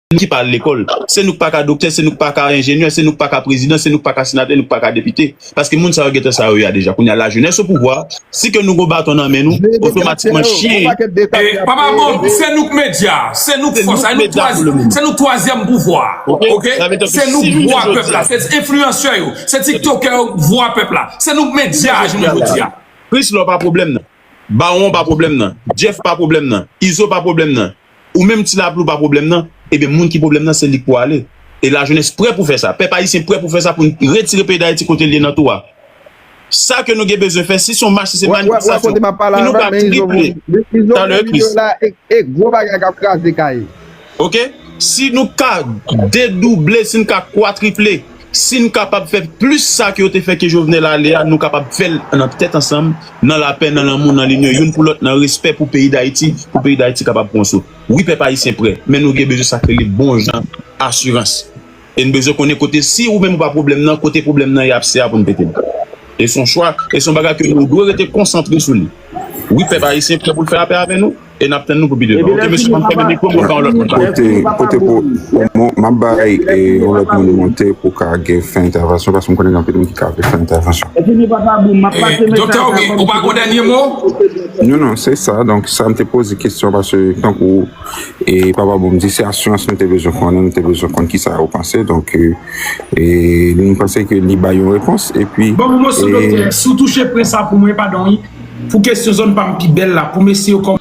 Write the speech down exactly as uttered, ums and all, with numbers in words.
nou ki pa al lekòl. Se nou k pa ka doktè, se nou k pa ka enjenyè, se nou k pa ka prezidan, se nou k pa ka senatè, nou k pa ka depite. Paske moun sa yo gentan sa yo ye a deja. Kounye a lajenès o pouvwa, si ke nou gon baton nan men nou, otomatikman chyen. Papa Bob, se nou k medya, se nou k fòs, se nou twazyèm pouvwa. Ok? Se nou k vwa pèp la, se enfliyansè yo, se tiktokè yo k vwa pèp la. Se nou k medya a jounen jodi a. Chris Law pa pwoblèm nan. Bawon pa pwoblèm nan. Jeff pa pwoblèm nan. Izo pa pwoblèm nan. Ou menm Ti Lapli ou pa pwoblèm nan. Ebyen moun ki pwoblèm nan se li k pou ale. E lajenès prè pou fè sa. Pèp ayisyen prè pou fè sa pou n retire peyi Dayiti kote l ye nan tou a. Sa ke nou gen bezwen fè, si se yon mach, si se manifestasyon, si nou ka triple, talè Chris. E gwo bagay k ap kraze kay. Ok? Si nou ka dedouble, si n ka kwatriple, si n kapab fè plis sa ke yo te fè ke Jovenel ale a, nou kapab fè l nan tèt ansanm, nan lapè, nan lanmou, nan linyon, youn pou lòt, nan respè pou peyi Dayiti, pou peyi Dayiti kapab pran sou. Wi, pèp ayisyen prè, men nou gen bezwen sa k rele bon jan asirans. E n bezwen konnen kote, si ou menm ou pa pwoblèm nan, kote pwoblèm nan ye ap se a pou n pete l. E se yon chwa, e se yon bagay ke nou dwe rete konsantre sou li. Wi, pèp ayisyen prè pou l fè lapè avè nou. E n ap tann nou pou videyo. Ok mesye, m ap fèmen mikwo m, m ap ba yon lòt moun pale. Kote, kote pou, pou mwen, m ap bay e yon lòt moun monte pou ka gen fè entèvansyon, paske m konnen gen anpil moun ki ka vle fè entèvansyon. Doktè Ogi, ou pa gon dènye mo? Non, non, se sa. Donk, sa m te poze kesyon, paske tankou e papa bon m di se asirans nou te bezwen konnen, nou te bezwen konn kisa yo panse. Donk, e nou panse ke li bay yon repons. Epi. Bon, mwen sou doktè, si w touche pwen sa pou mwen, padon, wi. Pou kesyon zòn pa m pi bèl la, pou mesye yo kòm